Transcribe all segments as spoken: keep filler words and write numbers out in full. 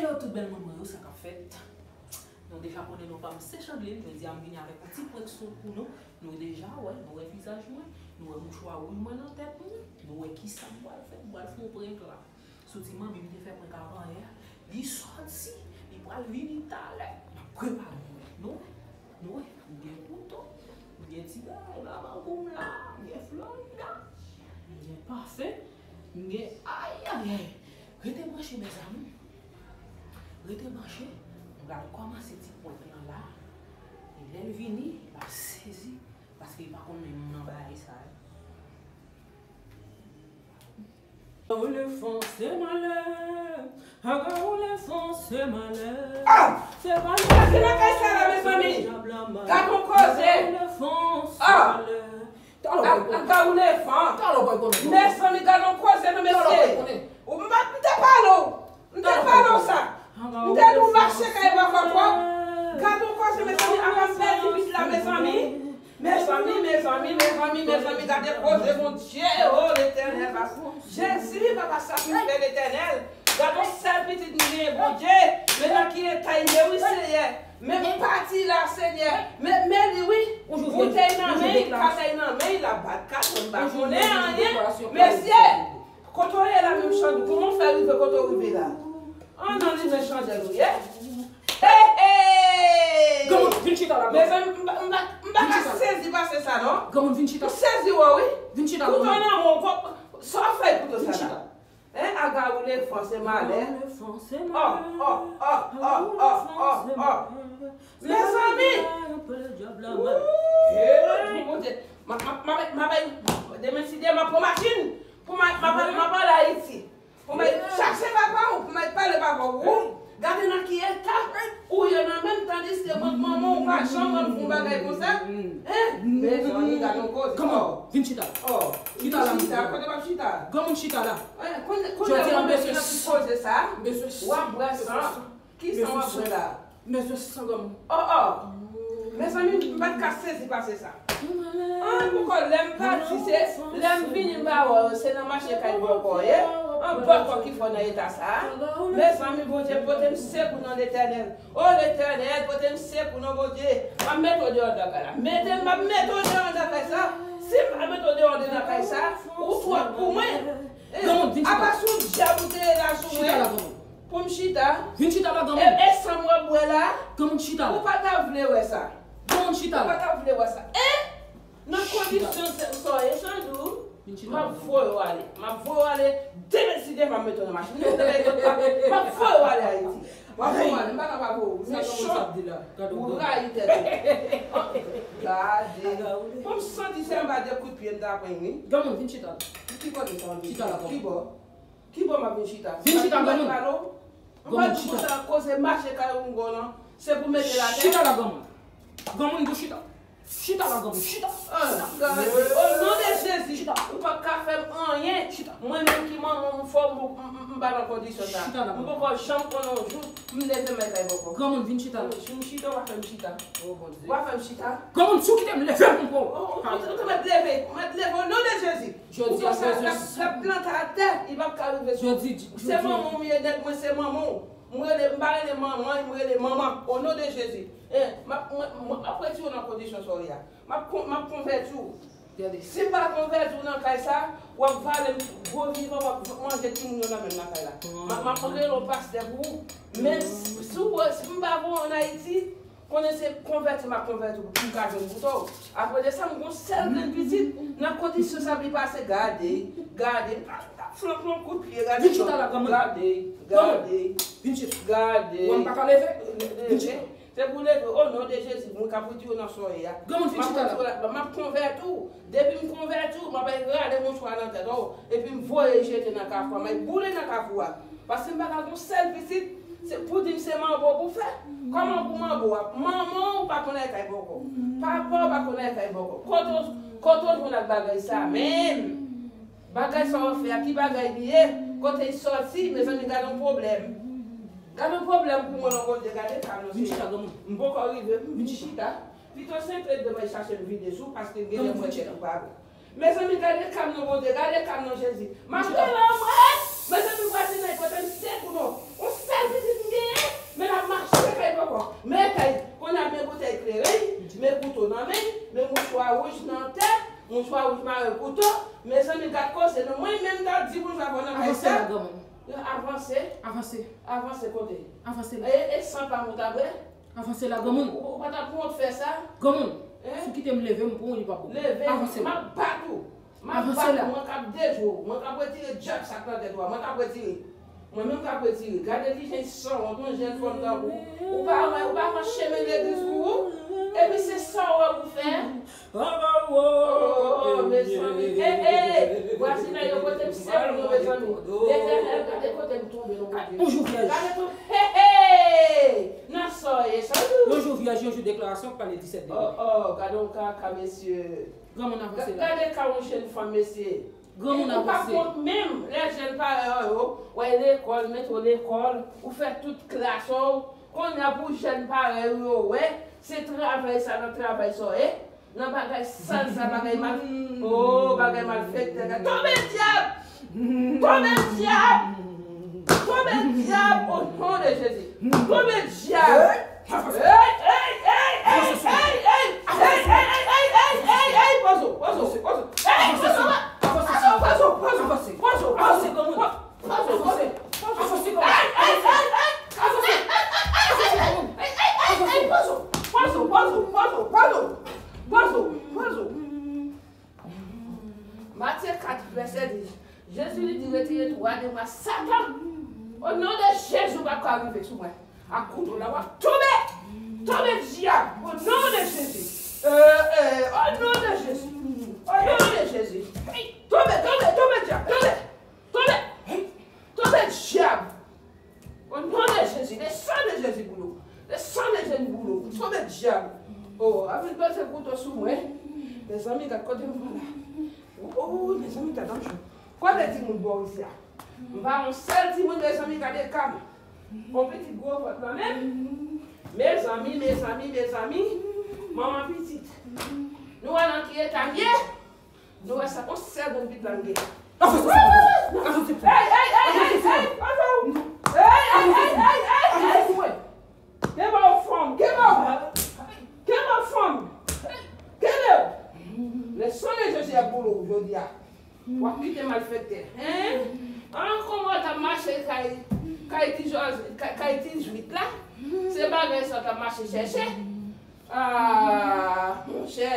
Yo tout bèl moun mwen yo, sa k ap fèt? Nou deja konnen non pa m se Chandlin, jodi a m vini avèk yon ti prank sou pou nou. Nou deja wè, nou wè vizaj mwen, nou wè mouchwa wouj mwen nan tèt mwen, nou wè kisa m pral fè, m pral fè yon prank la. Sou ti manmi m te fè prank avan yè, li sòti, li pral vini talè. N ap prepare nou. Nou wè, nou wè, m gen kouto, m gen ti bagay la, makoum la, m gen Florida, m gen pafen, m gen ayayay. Rete branche, mezanmi. Rete branche. M pral kòmanse ti prank lan la. E lè l vini, l ap sezi. Paske li pa konn menm nan bagay sa yo. Ou le fon se malè. Aga ou le fon se malè. Ah! Se pa ki nan kay sa la, mezanmi? Gad yon koze. Aga ou le fon se malè. Talò pa konnen. Talò pa konnen. Mezanmi, gad yon koze, non, mesye. Ou m pa, m te pale w. M te pale w sa. M te di w mache kay bòkò twòp. Gad yon koze, mezanmi, avan m pèdi pitit la, mezanmi. Mezanmi, mezanmi, mezanmi, mezanmi, gade koze, Bondye, o Letènèl, papa. Jezi, papa, satisfè Letènèl. Gade yon sèl pitit m genyen, Bondye. Men nan ki eta l ye, wi, Senyè. Men pati la, Senyè. Men, men li, wi. Boutèy nan men, katèy nan men, l ap bat kat, m pa konnen anyen. Mesye, kote w ye la menm, Chandou? Kòman w fè rive kote w rive la? An, nan li men Chandèl ou ye. Hey, hey! Granmoun, vin chita la, granmoun. Mezanmi, m pa, m pa, m pa ka sezi pase sa, non. Granmoun, vin chita. M sezi wè, wi. Vin chita, granmoun. Kouto nan men w, sa w ap fè kouto sa la? Vin chita. Hein, aga ou le fon se malè. Aga ou le fon se malè. Oh, oh, oh, oh, oh, oh, oh. Mezanmi! Hey, Bondye. M a, m a, m a, m a bay, demen si Dye m a pran machin pou m a, m a, m a, m a pale Ayiti. Pou m a chache papa w, pou m a pale papa w. Gade nan ki eta ou ye nan menm, tandiske man-, manman w pa janm rann pou yon bagay konsa. Hein? Mezanmi, gade yon koze. Kòman? Vin chita. Oh. Chita la, chita. Kote m ap chita? Granmoun, chita la. Kounye a manman ki nan tout koze sa, w ap bwè san. Ki san w ap bwè la? Mezanmi, san granmoun. Oh, oh. Mezanmi, m pa t ka sezi pase sa. Ah, poukò lè m pati, se lè m vini, m pa wè w, se nan mache kay bòkò ye. An bòkò ki fè w nan eta sa a. Mezanmi, Bondye, pote m sekou non Letènèl. O Letènèl, pote m sekou non, Bondye. M ap mete w deyò anndan kay la. Mete m, m ap mete w deyò anndan kay sa. Si m pa mete w deyò anndan kay sa, ou twòp pou mwen. Apa sou dyab ou te ye la sou mwen? Pou m chita? Vin chita la, granmoun. E, e san m w ap bwè la? Granmoun, chita la. Ou pa ta vle wè sa. Granmoun, chita la. Ou pa ta vle wè sa. E? Nan kondisyon sa w ye, Chandou, m ap voye w ale. M ap voye w ale. Demen si Dye m ap mete w nan machin. M ap voye w ale Ayiti. M ap voye w ale. M pa ka pa voye w. Mechan. Ou rayi tèt ou. Gade. Bon, m santi se anba de kout pye m ta pran, wi. Granmoun, vin chita la. Ki kote sa w ap vin chita? Chita la, granmoun. Ki bò? Ki bò m ap vin chita? Vin chita, granmoun. M pa di konsa, koze mache kay Oungo lan, se pou mete l atè. Chita la, granmoun. Granmoun, pou chita. Chita la, granmoun, chita. Ah, gade, o non de Jezi, ou p ap ka fè m anyen. Chita. Mwen menm ki manman w, m fò m, m, m, m pa nan kondisyon sa. Chita la, granmoun. M poko janm konnen yon jou m leve m al kay bòkò. Granmoun, vin chita la. Jou m chita, w a fè m chita. O Bondye. W a fè m chita. Granmoun, si w kite m leve m pran w. Ou, ou, ou, ou te mèt leve, ou mèt leve o non de Jezi. Jodi a, m bezwen san. L ap plante atè, li p ap ka rive sou ou. Se manman w m ye nèt, mwen se manman w. M rele, m pa rele manman, m rele manman. O non de Jezi. Eh, m ap, mwen, mwen, m ap retire w nan kondisyon sa w ye a. M ap kon-, m ap konvèti w. Si m pa konvèti w nan kay sa, w ap vale m gwo vivan, w ap manje timoun yo nan menm nan kay la. M ap, m ap rele w pastè pou ou. Men si w, si m pa voye w ann Ayiti, konnen se konvèti m ap konvèti w pou m ka jwenn kouto. Apre de sa, m gon sèl grenn pitit. Nan kondisyon sa, li pase, gade, gade, flank yon kout pye, gade, gade, gade, gade. Vin chita. Wè m pa ka leve? Vin chita. Se pou leve, o non de Jezi, mwen k ap retire w nan sa w ye a. Granmoun, vin chita la. M ap konvèti w. Depi m konvèti w, m ap al rale mouchwa nan tèt ou, epi m voye jete nan kafou a, m al boule nan kafou a. Paske m pa ka gon sèl pitit, se pou di m se manbo pou fè. Kòman pou manbo a? Manman w pa konn al kay bòkò. Papa w pa konn al kay bòkò. Kote w, kote w jwenn ak bagay sa menm? Bagay sa w ap fè a, ki bagay li ye? Kote l sòti? Mezanmi, gade yon pwoblèm. Gade yon pwoblèm pou mwen, non, Bondye, gade sa, non, Senyè. M poko rive, m vin chita. Pito se pèt de mwen chache m vide sou, paske m gen lè mwen tèt ou pa bon. Mezanmi, gade ka m non, Bondye, gade ka m non, Jezi. M ap rele anmwey. Mezanmi, vwazin nan pote m sekou non. Yon sèl pitit m gen. Kouto, mezanmi, gad koze, non, mwen menm ta di pou jwa nan avanse la, granmoun. Avanse. Avanse. Avanse kote? Avanse la. E, e san pa mouta vre? Avanse la, granmoun. Ou, ou pa ta pou wont fè sa? Granmoun, si w kite m leve, m pou w, li pa bon. Leve, avanse la. M ap bat ou. M ap bat ou, mwen k ap dejwe w. Mwen k ap retire djab sa k nan tèt ou a. Mwen k ap retire. Mwen menm k ap retire. Gade ki jan sanwont yon jèn fanm tankou w. Ou pa wè, ou pa konn chemen legliz pou ou? Epi se sa w wè pou fè? Oh, oh, oh, oh, mezanmi. Hey, hey, vwazin nan yo pote m sekou, mezanmi. Letènèl, gade kote m tonbe, non, Bondye. Bonjou, vyèj. Gade tou, hey, hey, nan sa w ye, sa. Bonjou, vyèj, yon jou deklarasyon k pale disèt degrè. Oh, oh, gade yon kaka, mesye. Granmoun avanse la. Gade ka yon jèn fanm, mesye. Granmoun avanse. Ou pa kont menm, lè jèn parèy ou yo, w al lekòl, mete w lekòl, ou fè tout klas ou, kounye a pou jèn parèy ou yo wè, se travay sa nan travay sa w ye, nan bagay sal sa, bagay mal, oh, bagay malfektè, tonbe dyab! Tonbe dyab! Tonbe dyab, o non de Jezi! Tonbe dyab! Hey, hey, hey, hey, hey, hey, hey, hey, hey, hey, hey, hey, hey, pozo, pozo, pozo. Hey, pozo, pozo, pozo, pozo, pozo, pozo, pozo, pozo, pozo, pozo, pozo, pozo, pozo, pozo. Matye kat vèsè dis. Jezi li di, retire twa de mwen, Satan. O non de Jezi, ou p ap ka rive sou mwen. Ak kouto la, w ap tonbe. Tonbe dyab. O non de Jezi. Euh, euh, o non de Jezi. O non de Jezi. Tonbe, tonbe, tonbe dyab. Tonbe. Tonbe. Tonbe dyab. O non de Jezi, le san de Jezi boulou. Le san de Jezi boulou. Tonbe dyab. O, a vin pase kouto sou mwen. Mezanmi, gad kote m pran la. O, mezanmi, gad anjou. Kote timoun bò isi a? M pa yon sèl timoun, mezanmi, gade ka m. Yon pitit gwo vant nan men m. Mezanmi, mezanmi, mezanmi. Manman pitit. Nou wè nan ki eta m ye? Nou wè sa, on sèl grenn pit la m gen. Avanse, avanse, avanse. Hey, hey, hey, hey, hey, avanse. Hey, hey, hey, hey, hey, hey. Kenbe w fanm, kenbe w. Kenbe w fanm. Kenbe w. Le san de Jezi ap boule w jodi a. W ap kite malfektè. Hein? An kòman w t ap mache kay, kay ti Jòz, kay, kay ti Jwit la? Se bagay sa w t ap mache chèche? Ah, monchè,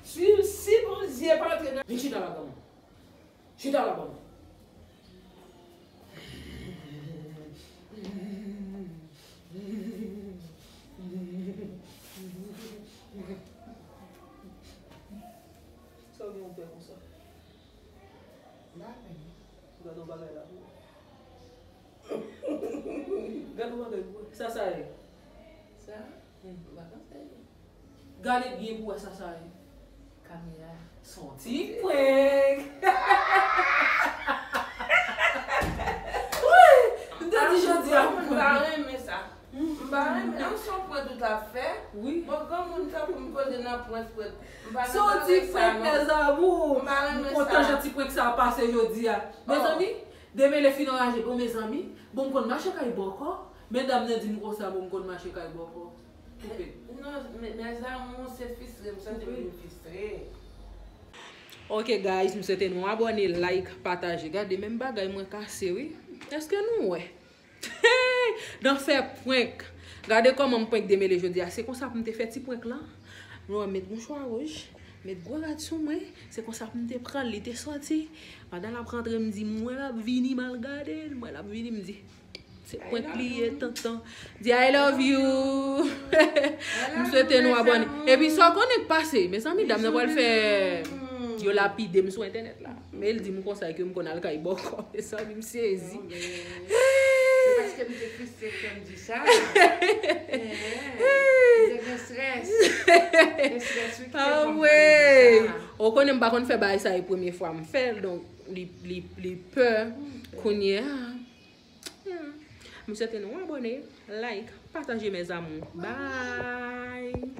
si, si Bondye pa antre nan... Vin chita la, granmoun. Chita la, granmoun. Sa w gen yon pè konsa? M pa pè, non. Gade yon bagay la pou ou. Gade yon bagay pou ou. Sa, sa ye? Sa? Hmm. M pa konn sa ye. Gade byen pou wè sa, sa ye. Kamera. Se yon ti prank. Wi! M te di jodi a m pa renmen sa. M pa renmen. An se yon prank ou t ap fè? Wi. Bon, granmoun tankou m koze nan prank, prank. M pa nan prank sa, non. Se yon ti prank, mes amours. M pa renmen sa. M kontan jan ti prank sa a pase jodi a. Mezanmi, Demele fin anraje, bon, mezanmi, bon, m konn mache kay bòkò. Medam nan di m konsa, bon, m konn mache kay bòkò. Koupe. Non, mes amours, se fistre, m santi m vin fistre. Ok, guys, m swete nou abòne, like, pataje. Gade, menm bagay mwen kase, wi. Èske nou wè? Dan fè prank. Gade kòman m prank Demele jodi a. Se konsa pou m te fè ti prank lan. Nou wè, met mouchwa wouj, met gwo rad sou mwen. Se konsa pou m te pran l, li te sòti. Pandan l ap rantre, m di, m wè l ap vini, m al gade l, m wè l ap vini, m di, se prank li ye, tonton. Di, I love you. M swete nou abòne. Epi sa w konnen k pase, mezanmi, dam nan pral fè yo lapide m sou entènèt la. Men l di m konsa ke m konn al kay bòkò. Mezanmi, m sezi. Se paske m te fristre ke m di sa. Eh, m te gen strès. Gen strès, wi, ki te fè m di sa. Ou konnen m pa konn fè bagay sa, e premye fwa m fè l, donk li, li, li pè. Kounye a, hmm, m swete nou abòne, like, pataje, mes amours. Bye.